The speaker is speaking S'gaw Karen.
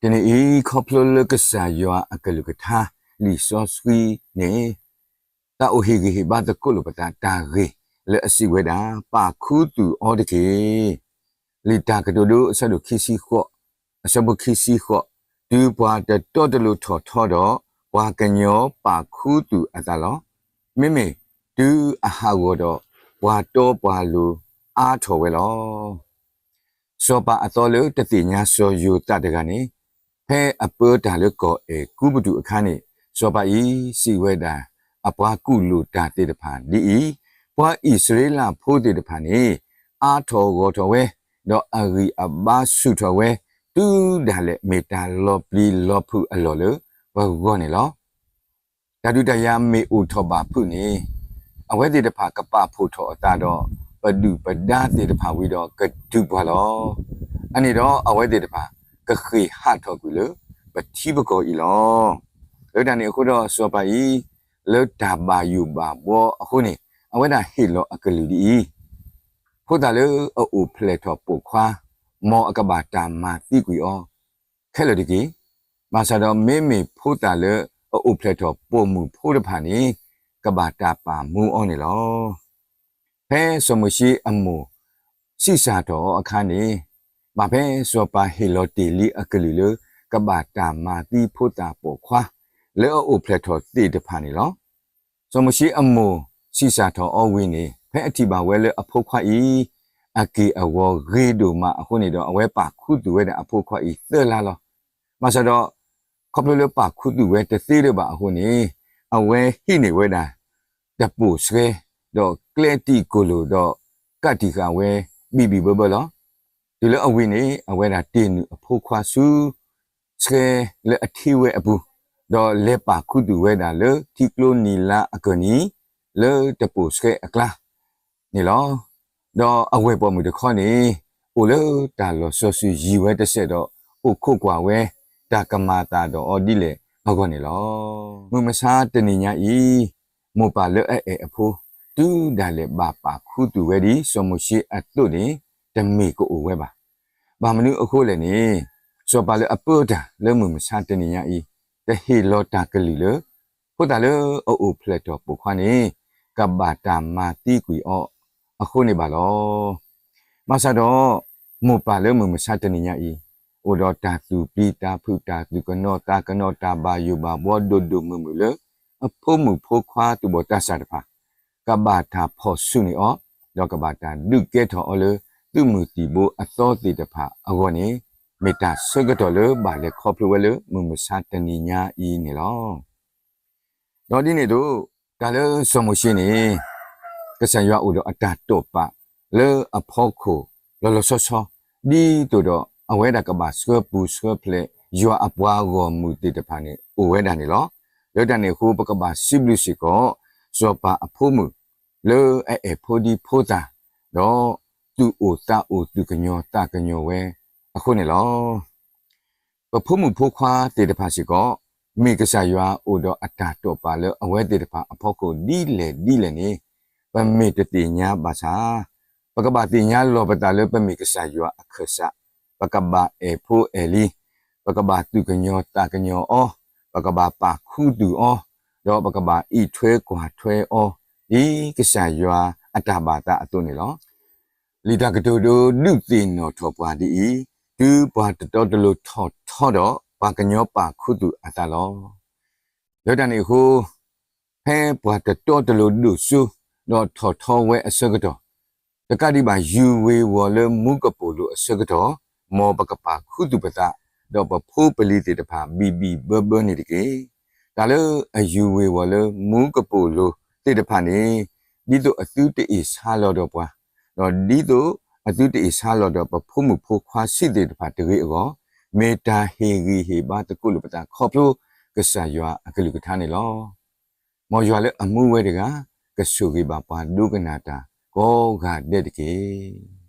တနံၤအံၤ ခီဖျိလၢကစၢ်ယွၤအကလုၢ်ကထါ လံာ်စီဆှံန့ၣ် တၢ်အိၣ်ဟ့ၣ်ဂံၢ်ဟ့ၣ်ဘါသကိးလိာ်ပသးတၢ်ဂ့ၢ်လၢအစံးဝဲဒၣ် ပာ်ခူသူၣ်အီၤတက့ၢ်. လံာ်တၢ်ကတိၤဒိ အဆၢဒိၣ်ခံဆံဃိး, အဆၢဖိခံဆံဃိး, တုၤပှၤတတီတလိၤထီၣ်ထီဒီး, ပှၤကညီပာ်ခူသူၣ်အသးလီၤ. မ့မ့ၢ်တုၤအဟးဂီၤဒီး, ပှၤတီပှၤလိၤအါထီၣ်ဝဲလီၤ. စီၤပၤအသီလၢတသ့ၣ်ညါစီၤယိၤသးတဂၤန့ၣ်, ဖဲအပၢတၢ်လၢကီၢ်အဲၤကူပတူးအခါန့ၣ်, စီၤပၤအံၤစံးဝဲဒၣ် အပှၤကူၣ်လိာ်တၢ်သ့ၣ်တဖၣ်ဒ်အံၤ, ပှၤအံၣ်စရ့လးဖိသ့ၣ်တဖၣ်န့ၣ် အါထီၣ်ဂီၢ်ထီၣ်ဝဲ, ဒီးအဂံၢ်အဘါဆူၣ်ထီၣ်ဝဲ, တုၤဒၣ်လဲာ်မ့ၢ်တၢ်လီၤပျံၤလီၤဖုးအလီၢ်လၢပဂီၢ်န့ၣ်လီၤ. တၢ်ဒုးတၢ်ယၤမ့ၢ်အိၣ်ထီၣ်ဘၣ်ဖုးန့ၣ်, အဝဲသ့ၣ်တဖၣ်ကပာ်ဖှိၣ်ထီၣ်အသးဒီး ပဒုၣ်ပဒါသ့ၣ်တဖၣ်ဝံၤဒီးကတုၤပှၤလီၤ. အန့ၣ်ဒီးအဝဲသ့ၣ်တဖၣ်ကဃ့ၢ်ဟးထီၣ်ကွံာ်လၢပထံပကီၢ်အံၤလီၤ. လၢတၢ်န့ၣ်အဃိဒီးစီၤပၤအံၤ လၢတၢ်ဘၣ်ယိၣ်ဘၣ်ဘှီအဃိန့ၣ်, အဝဲဒၣ်ဟ့ၣ်လီၤအကလုၢ်ဒ်အံၤ, ဖိသၣ်လၢအအိၣ်ဖျဲၣ်ထီၣ်ပိာ်ခွါ, မ်အကဘၣ်တၢ်မၤသံကွံာ်အီၤခဲလၢာ်တက့ၢ်. ဘၣ်ဆၣ်ဒီးမ့မ့ၢ်ဖိသၣ်လၢအအိၣ်ဖျဲၣ်ထီၣ်ပိာ်မုၣ်ဖိတဖၣ်န့ၣ် ကဘၣ်တၢ်ပာ်မူအီၤန့ၣ်လီၤ. ဖဲစီၤမိၤၡ့အမိၢ်ဆံးစၢ်ထီၣ်အီၤအခါန့ၣ်, ဘၣ်ဖဲစီၤပၤဟ့ၣ်လီၤတ့ၢ်လံအကလုၢ်လၢ ကဘၣ်တၢ်မၤသံဖိသၣ်ပိာ်ခွါ လၢအအိၣ်ဖျဲၣ်ထီၣ်သ့ၣ်တဖၣ်န့ၣ်လီၤ. စီၤမိၤၡ့အမိၢ်ဆံးစၢ်ထီၣ်အီၤဝံၤန့ၣ်, ဖဲအထံၣ်ဘၣ်ဝဲလၢအဖိခွါအံၤ အက့ၢ်အဂီၤဂ့ၤဒိၣ်မးအဃိန့ၣ်ဒီး အဝဲပာ်ခူသူၣ်ဝဲဒၣ်အဖိခွါအံၤသၢလါလီၤ. ဘၣ်ဆၣ်ဒီး ခီဖျိလၢပာ်ခူသူၣ်ဝဲတသ့လၢၤဘၣ်အဃိန့ၣ်, အဝဲဟံးန့ၢ်ဝဲဒၣ် တပိာ်ဆှဲ, ဒီးကျဲတံာ်ကိၢ်လိာ်ဒီး ကးတံာ်ဃာ်ဝဲဘံၣ်ဘံၣ်ဘၢဘၢလီၤ. တုၤလၢအဝံၤန့ၣ် အဝဲဒၣ်တ့ၢ်နုာ်အဖိခွါဆူ ဆှဲလၢအထံဝဲအပူၤ, ဒီးလဲၤပာ်ခူသူၣ်ဝဲဒၣ်လၢထံကျိနံၤလါအကၢၢ်နံၤ လၢတပိာ်ဆှဲအကျါန့ၣ်လီၤ. ဒီးအဝဲၢ်ပိာ်မုၣ်တခီန့ၣ် အိၣ်လၢတၢ်လီၢ်စီဆှံယံၤဝဲတစဲးဒီး အိၣ်ခိးကွၢ်ဝဲ တၢ်ကမၤအသးဒီးအီၤဒ်လဲၣ်အဂီၢ်န့ၣ်လီၤ. မုၢ်မဆါတနံၤညါအံၤ မိၢ်ပၢ်လၢအအဲၣ်အဖိ တုၤဒၣ်လဲာ်ဘၣ်ပာ်ခူသူၣ်ဝဲဒ်စီၤမိၤၡ့အသိးန့ၣ် တမ့ၢ်ကအိၣ်ဝဲဘၣ်. ဘၣ်မနုၤအဃိလဲၣ်န့ၣ်, စီၤပၤလၢအပၢတၢ်လၢမုၢ်မဆါတနံၤညါအံၤ တဟ့ၣ်လီၤတၢ်ကလုၢ်လၢ ဖိသၣ်လၢအအိၣ်ဖျဲၣ်ထီၣ်ပိာ်ခွါန့ၣ် ကဘၣ်တၢ်မၤသံကွံာ်အီၤအဃိန့ၣ်ဘၣ်လီၤ. ဘၣ်ဆၣ်ဒီး မိၢ်ပၢ်လၢမုၢ်မဆါတနံၤညါအံၤ အိၣ်ဒီးတၢ်သူၣ်ပျံၤတၢ်ဖုး တၢ်သူၣ်ကနီၤသးကနီၤ တၢ်ဘၣ်ယိၣ်ဘၣ်ဘှီဒိၣ်ဒိၣ်မုၢ်မုၢ်လၢ အဖိမုၣ်ဖိခွါသူၣ်ဘီၣ်သးစၢ်တဖၣ် ကဘၣ်တၢ်ဖီၣ်ဆူၣ်န့ၢ်အီၤ, ဒီးကဘၣ်တၢ်ဒုးကဲထီၣ်အီၤလၢ သုးမုၢ်သံၣ်ဘိအသီသ့ၣ်တဖၣ်အဂီၢ်န့ၣ် မ့ၢ်တၢ်ဆၢကတီၢ်လၢဘၣ်လဲၤခီဖျိဝဲလၢမုၢ်မဆါတနံၤညါအံၤန့ၣ်လီၤ. ဒီးဒ်န့ၣ်အသိး တၢ်လၢစီၤမိၤၡ့န့ၣ် ကစၢ်ယွၤအိၣ်ဒီးအတၢ်တိာ်ပာ်လၢအဖီခိၣ်လီၤလီၤဆီဆီ ဒ်သိးဒီးအဝဲဒၣ်ကဘၣ်ဆှၢပူၤဆှၢဖျဲး ယွၤအပှၤဂီၢ်မုၢ်သ့ၣ်တဖၣ်န့ၣ် အိၣ်ဝဲဒၣ်န့ၣ်လီၤ. လၢတၢ်န့ၣ်အဃိ ပကဘၣ်စံးဘျုးစ့ၢ်ကီး စီၤပၤအဖိမုၣ် လၢအအဲၣ်ဖိဒံဖိသၣ် ဒီးသူၣ်အိၣ်သးအိၣ်သူၣ်ကညီၤသးကညီၤဝဲအဃိန့ၣ်လီၤ. ပဖိမုၣ်ဖိခွါသ့ၣ်တဖၣ်စ့ၢ်ကီး မ့ၢ်ကစၢ်ယွၤအိၣ်ဒီးအတၢ်တိာ်ပာ်လၢအဝဲသ့ၣ်တဖၣ်အဖီခိၣ်ဒ်လဲၣ်ဒ်လဲၣ်န့ၣ် ပမ့ၢ်တသ့ၣ်ညါဘၣ်ဆၣ် ပကဘၣ်သ့ၣ်ညါလီၤပသးလၢပမ့ၢ်ကစၢ်ယွၤအခၢၣ်စး, ပကဘၣ်အဲၣ်ဖိအဲၣ်လံၤ, ပကဘၣ်သူၣ်ကညီၤသးကညီၤအီၤ, ပကဘၣ်ပာ်ခူသူၣ်အီၤ, ဒီးပကဘၣ်အံးထွဲကွၢ်ထွဲအီၤ ဒ်ကစၢ်ယွၤအတၢ်ဘၣ်သးအသိးန့ၣ်လီၤ. လံာ်တၢ်ကတိၤဒိဒုးသ့ၣ်နီၣ်ထီၣ်ပှၤဒ်အံၤ, တုၤပှၤတတီတလိၤထီၣ်ထီဒီး ပှၤကညီပာ်ခူသူၣ်အသးလီၤ. လၢတၢ်န့ၣ်အဃိ ဖဲပှၤတတီတလိၤဒိၣ်စိ ဒီးထီၣ်ထီဝဲအဆၢကတီၢ်, တကးဒံးဘၣ် ယူၤဝ့ၤဝီၤလၢမူကပိာ်လိၤအဆၢကတီၢ်, မ်ပကပာ်ခူသူၣ်ပသး, ဒီးပဖိပလံၤသ့ၣ်တဖၣ်ဘံၣ်ဘံၣ်ဘၢဘၢန့ၣ်တက့ၢ်. တၢ်လၢအယူၤဝ့ၤဝီၤလၢမူကပိာ်လိၤသ့ၣ်တဖၣ်န့ၣ်, ဒ်သိးအသုတအ့ၣ်ဆါလီၤဒီးပှၤ, ဒီးဒ်သိးအသုတအ့ၣ်ဆါလီၤဒီးပဖိမုၣ်ဖိခွါဆံးသ့ၣ်တဖၣ်တဂ့ၤအဂီၢ်, မ့ၢ်တၢ်ဟ့ၣ်ဂံၢ်ဟ့ၣ်ဘါသကိးလိာ်ပသးခီဖျိကစၢ်ယွၤအကလုၢ်ကထါန့ၣ်လီၤ. မ်ယွၤလၢအမူဝဲတဂၤ ကဆိၣ်ဂ့ၤဘၣ်ပှၤဒိကနၣ်တၢ်ကိးဂၤဒဲးတက့ၢ်.